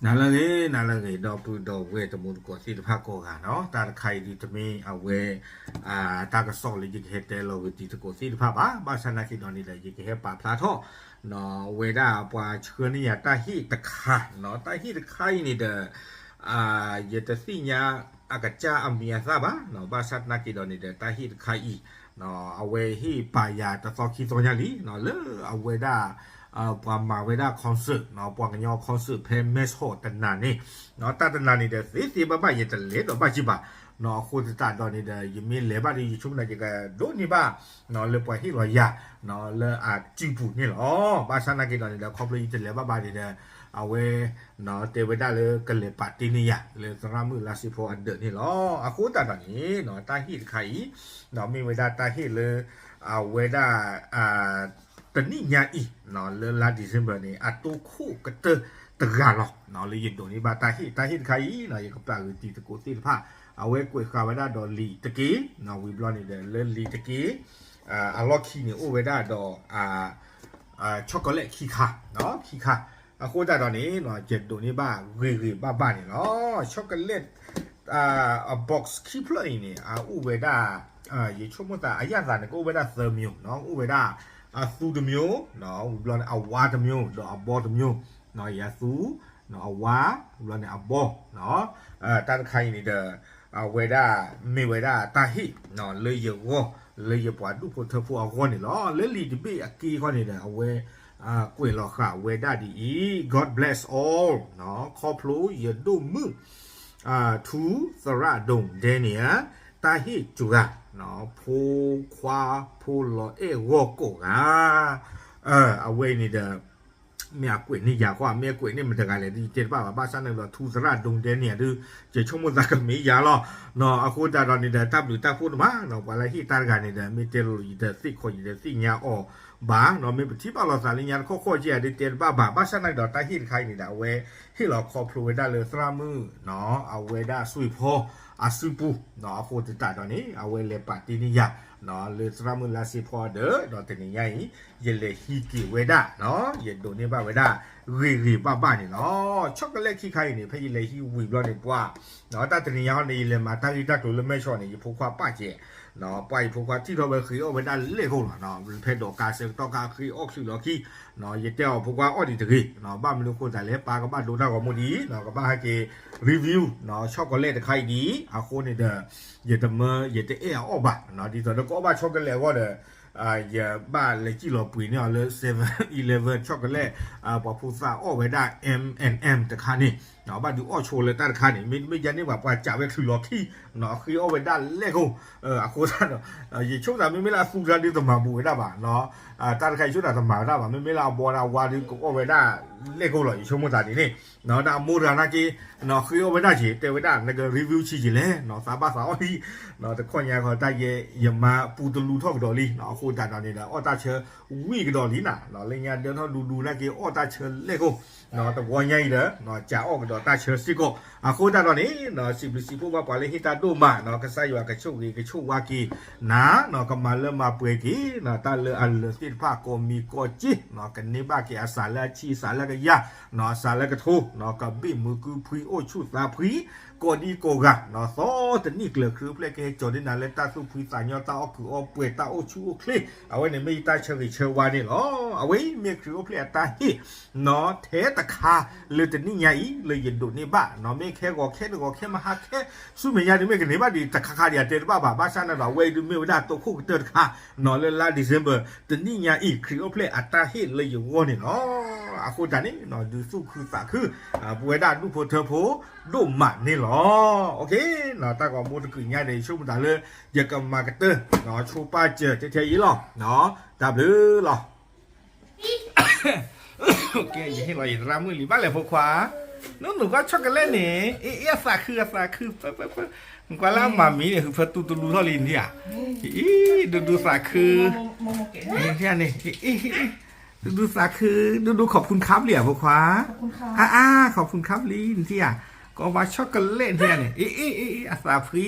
နၤလၢအဂ့ၤ နၤလၢအဂ့ၤ ဒီပုၢ်ဒီဝဲၢ်တံၤသကိးသ့ၣ်တဖၣ်ကိးဂၤနီၤ, တၢ်တခါအံၤဒုးတမ့ၢ်အဝဲ တၢ်ကစီၣ်လၢယကဟဲတဲလီၤဂ့ၤတံၤသကိးသ့ၣ်တဖၣ်ဘၣ်, ဘၣ်ဆၣ်သနာ်က့ဒီးန့ၣ်ဒီး ယကဟဲပာ်ဖျါထီၣ် ဝဲဒၣ်ပှၤဆှၢန့ၢ်ယၤတၢ်ဟ့ၣ်တခါ, တၢ်ဟ့ၣ်တခါအံၤန့ၣ်ဒီး ယတသ့ၣ်ညါအကစၢ်အမံၤအသၣ်ဘၣ်, ဘၣ်ဆၣ်သနာ်က့ဒီးန့ၣ်ဒီး တၢ်ဟ့ၣ်တခါအံၤ အဝဲဟ့ၣ်ပာ်ယၤတသီခံသီညါလံ လၢအဝဲဒၣ် ပှၤမၤဝဲဒၣ် concert ပှၤကညီ concert ဖဲ Mass Hall တနၤန့ၣ်, တၢ်တနၤန့ၣ်ဒီး သ့သ့ဘၣ်ဘၣ် ယတလဲၤဒီးဘၣ်ကံဘၣ်, အဃိသတးဒီးန့ၣ်ဒီး ယမ့ၢ်လဲၤဘၣ်ဒီး ယဆိကမိၣ်ယကဒိးန့ၢ်ဘၣ် လၢပှၤဟ့ၣ်လီၤယၤ လၢအစုပူၤန့ၣ်လီၤ. ဘၣ်ဆၣ်သနာ်က့ဒီးန့ၣ်ဒီး ခီဖျိယတလဲၤဘၣ်ဘၣ်န့ၣ်ဒီး အဝဲ တဲဝဲဒၣ်လၢကလဲၤပာ်တ့ၢ်န့ၢ်ယၤ လၢသရၣ်မုၣ်လါစ့ဖီအဒၢးန့ၣ်လီၤ. အဃိသတးဒီးန့ၣ် တၢ်ဟ့ၣ်တခါအံၤ မ့ၢ်ဝဲဒၣ်တၢ်ဟ့ၣ်လၢ အဝဲဒၣ် တနံၣ်ညါအံၤ လၢလါ December န့ၣ် အတိခိၣ်ကတၢၢ်တဂၤလီၤ. လၢယဒိးန့ၢ်ဘၣ်တၢ်ဟ့ၣ် တၢ်ဟ့ၣ်တခါအံၤ ယကပာ်ဂ့ၤတံၤသကိးသ့ၣ်တဖၣ် အဝဲကွဲးဃာ်ဝဲဒၣ်ဒီးလံာ်တက့ၢ်, ဝံၤဘျီန့ၣ်ဒီး လၢလံာ်တက့ၢ် အလီၢ်ခံန့ၣ်အိၣ်ဝဲဒၣ်ဒီး chocolate ခံခါ, ခံခါ, အဃိသတးဒီးန့ၣ် ယဒိးန့ၢ်ဘၣ်ဂ့ၤဂ့ၤဘၣ်ဘၣ်န့ၣ်လီၤ. Chocolate အ box ခံဖျၢၣ်အံၤန့ၣ် အအိၣ်ဝဲဒၣ် ယဆိကမိၣ်သး အရသာန့ၣ် ကအိၣ်ဝဲဒၣ်သၢမျိုး, အိၣ်ဝဲဒၣ်အသူတမျိုး, ဝံၤဘျီန့ၣ် အဝါတမျိုး ဒီးအဘီတမျိုး, ယသူ အဝါ ဝံၤဘျီန့ၣ် အဘီ တၢ်တခါအံၤန့ၣ်ဒီး အဝဲဒၣ် မ့ၢ်ဝဲဒၣ်တၢ်ဟ့ၣ် လၢယဂီၢ် လၢယပှၤဒူၣ်ဖိထၢဖိအဂီၢ်န့ၣ်လီၤ. လၢလံာ်တဘ့ၣ်အက့ခီန့ၣ်ဒီး အဝဲ ကွဲးလီၤဃာ်ဝဲဒၣ်ဒ်အံၤ God bless all ခီဖျိယဒိၣ်မုၣ် ထူသရၣ်ဒိၣ် Daniel တၢ်ဟ့ၣ်စှၤ ဖိခွါဖိလီၤအဲၣ်ဂီၢ်ကိးဂၤ အဝဲအံၤန့ၣ်ဒီး မ့ၢ်အကွဲးန့ၢ်ယၤဃီ မ့ၢ်အကွဲးန့ၢ်မတဂၤလဲၣ် ဒ်ယတဲတဘၣ်ဘၣ် ဘၣ်ဆၣ်န့ၣ်ဒီး ထူသရၣ်ဒိၣ် Daniel ဒုး ယဆိကမိၣ်သးကမ့ၢ်ယၤလီၤ. အဃိသတးဒီးန့ၣ်ဒီး တၢ်ဘျုးတၢ်ဖှိၣ်တမး ပှၤလၢဟ့ၣ်တၢ်တဂၤန့ၣ်ဒီး မ့ၢ်တဲလိၤယတသ့ၣ်ခီ ယတသ့ၣ်ညါအီၤဘၣ်, မ့ၢ်ပထံၣ်ဘၣ်လိာ်သးလၢညါတခီခီက့ ယဒုးတဲတဘၣ်ဘၣ် ဘၣ်ဆၣ်န့ၣ်ဒီး တၢ်ဟ့ၣ်တခါအံၤန့ၣ်ဒီး အဝဲဟ့ၣ်လီၤခီဖျိဝဲဒၣ်လၢသရၣ်မုၣ် အဝဲဒၣ်စွ့ၣ်ဖီအစုပူၤ, အဃိသတးဒီးန့ၣ် အဝဲလဲၤပာ်တ့ၢ်န့ၢ်ယၤ လၢသရၣ်မုၣ်လါစ့ဖီအဒၢး ဒီးတနံၤညါအံၤ ယလဲၤဟံးက့ၤဝဲဒၣ် ယဒိးန့ၢ်ဘၣ်ဝဲဒၣ် ဂ့ၤဂ့ၤဘၣ်ဘၣ်န့ၣ်လီၤ. Chocolate ခံခါအံၤန့ၣ် ဖဲယလဲၤဟံးဝံၤဘျီန့ၣ်ပှၤ တၢ်တနံၤညါဟီန့ၣ် ယလဲၤမၤတၢ်ဂ့ၢ်တၢ်ကျိၤလၢမဲၢ်ဆီးန့ၣ် ယဖိခွါပာ်စဲး, ပှၤယဖိခွါထံၣ်ထီၣ်ဝဲဃ့အီၣ်ဝဲဒၣ်လဲၣ်ခိၣ်လီၤ. ဖဲဒိးကါစဲးကတီၢ်ခါဃ့အီၣ်ချုးလီၤခံ, ယတဲအီၤဖိခွါအီၣ်ဒံးတဂ့ၤ, ဘၣ်မနုၤအဃိသတးလဲၣ် ပၢ်ကဘၣ်ဒိတၢ်ဂီၤမူဒ်အံၤ ကဘၣ်ဟဲက့ၤ review chocolate တခါအံၤဒ်အံၤ အဃိန့ၣ်ဒီး ယတမၢ ယတအဲၣ်အအီၣ်ဘၣ်, ဒ်သိးဒီးကအီၣ်ဘၣ် chocolate အဂီၢ်ဒီး ယဘၣ်လဲၤစံၣ်လီၤပှ့ၤန့ၢ်အီၤလၢ seven eleven chocolate ပှၤဖိသၣ်အီၣ်ဝဲဒၣ် M and M တခါန့ၣ်, ဘၣ်ဒုးအီၣ်ဆိလၢတၢ်တခါန့ၣ် မ့တမ့ၢ်ယၤန့ၣ်ဘၣ် ပှၤစးဝဲချုးလီၤခံ, ဃ့အီၣ်ဝဲဒၣ်လဲၣ်ခိၣ်, အဃိသတးဒီး ယဆိကမိၣ်သးမ့မ့ၢ်လၢအသူတခါဒုးတမၤဘူးဝဲဒၣ်ဘၣ်, တၢ်တခါယဆိကမိၣ်သးတမၤဝဲဒၣ်ဘၣ် မ့မ့ၢ်လၢအဘီဒၣ်ဝါဒုးကအီၣ်ဝဲဒၣ်လဲၣ်ခိၣ်လီၤ ယဆိကမိၣ်သးဒ်န့ၣ်, ဒီးအမိၢ်တဂၤနာ်က့ ဃ့အီၣ်ဝဲဒၣ်က့ၤ တဲဝဲဒၣ် နက review ဆံးက့ၤလဲၣ် သးဘၣ်သးအီၣ်လံ, တခီညါခီတၢ်ယဲ ယမါပူတလူထီၣ်ကဒီးလံ, အဃိသတးဒီးန့ၣ်ဒီး အီၣ်တၢ်ဆၢဝံၣ်ကဒီးလံနၤ, လၢညါဒၢထီၣ်ဒူဒူနာ်က့ အီၣ်တၢ်ဆၢလဲၣ်ခိၣ်, တဝီညါအံၤဒီး စးအီၣ်ကဒီးတၢ်ဆၢစ့ၢ်ကီး, အဃိသတးဒီးန့ၣ် စံးဘျုးစံးဖှိၣ်ဘၣ်ပှၤလၢဟ့ၣ်တၢ်ဒိၣ်မး ကစၢ်ယွၤကဆိၣ်ဂ့ၤကဆိၣ်ဝါက့ၤနၤ, ကမၤလၢမၤပှဲၤက့ၤ တၢ်လၢအလၢာ်သ့ၣ်တဖၣ်ကိးမံၤကိးက့, ကန့ၢ်ဘၣ်က့ၤအစှၤလၢအဆံ စှၤလၢကယၤ, စှၤလၢကထိ, ကဘ့ၣ်မုာ်ကုဖှံအိၣ်ဆူၣ်သးဖှံ, ကိးဒံကိးဂၤ, သီတနံၣ်ကျၢၤ ခရံာ်အိၣ်ဖျဲၣ်ကဟဲကၠီၤန့ၢ်နၤလၢတၢ်သူၣ်ဖှံသးညီ တၢ်အီၣ်ကုာ်အီပှဲၤ တၢ်အိၣ်ဆူၣ်အိၣ်ချ့, အဝဲန့ၣ်မ့ၢ်ယတၢ်ဆၢဂ့ၤဆၢဝါန့ၣ်လီၤ. အဝဲအံၤမ့ၢ်ခရံာ်အိၣ်ဖျဲၣ်အတၢ်ဟ့ၣ် ထဲတခါလၢတနံၣ်ညါအံၤ လၢယဒိးန့ၢ်ဘၣ်, မ့ၢ်ခဲဂီၤခဲတဂီၤခဲမဟါခဲ ဆူမဲာ်ညါဒုးမ့ၢ်ကန့ၢ်ဘၣ်ဒံးတခါခါဒံး အတဲတဘၣ်ဘၣ်, ဘၣ်ဆၣ်န့ၣ်ဒီး အဝဲအံၤဒုးမ့ၢ်ဝဲဒၣ်တိခိၣ်ကတၢၢ်တခါ လၢလါ December တနံၣ်ညါအံၤ ခရံာ်အိၣ်ဖျဲၣ်အတၢ်ဟ့ၣ်လၢယဂီၢ်န့ၣ်လီၤ. အဃိတၢ်န့ၣ် ဒုးသူၣ်ခုသးခု ပဝဲဒၣ်ဒူၣ်ဖိထၢဖိဒိၣ်မးန့ၣ်လီၤ. တၢ်ဂီၤမူတကုးညါဒီး ယဆိကမိၣ်တၢ်လၢ ယကမၤကတၢၢ် ဆိပာ်စၢၤထဲထဲအံၤလီၤ. တၢ်ဘျုးလီၤ. ယဟ့ၣ်လီၤယသရၣ်မုၣ်လံ ဘၣ်လဲၤဖိခွါ, နနုာ်ကွၢ်ဆီၣ်ကလဲၣ်န့ၣ် အ့ၣ် အသးခု အသးခု, နကွၢ်လၢအမၤမံၤန့ၣ် ဟုးဖၢတူတူလူထီၣ်လံနထံၣ်ဧါ, အ့ၣ် ဒူဒူသးခု, န့ၣ်ဧါန့ၣ် ဒူဒူသးခု, ဒူဒူ ขอบคุณครับ လံဧါ ဖိခွါ, အါအါ ขอบคุณครับ လံနထံၣ်ဧါ, ကီဘၣ်ဆီၣ်ကလဲၣ်နထံၣ်ဧါန့ၣ် အ့ၣ် အ့ၣ် အ့ၣ် အသးဖှံ,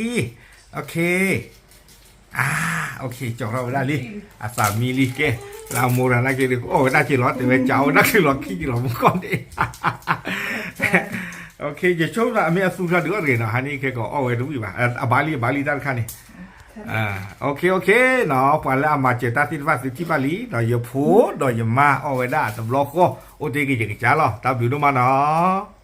ကၠီၤထီၣ်ဝဲဒၣ်လံ, အသးမံလံကဲ, လၢအမိၢ်တဂၤနာ်က့ အီၣ်ဝဲဒၣ်က့ၤလီၤ တဲဝဲ ကးအီၣ်ဝဲဒၣ်က့ၤလီၤခံက့ၤလီၤ မူကီၢ်န့ၣ် ယဆိကမိၣ်အမ့ၢ်အသူဖျါဒုးအီၣ်တဂ့ၤနီၤ, ဟါန့ၣ်ခဲကီးအီၣ်ဝဲတဝံၣ်ဘၣ်, အဘၣ်လံ အဘၣ်လံတၢ်တခါန့ၣ်, နီၤ, ပှၤလၢအမၤစၢၤတၢ်သ့ၣ်တဖၣ်သုထံၣ်ဘၣ်လံနီၤ, ယဖိဒီးယမါအီၣ်ဝဲဒၣ်တဘျီဃီ, အိၣ်တ့ၢ်က့ၤယကစၢ်လီၤ, တၢ်ဘျုးဒိၣ်မးနီၤ.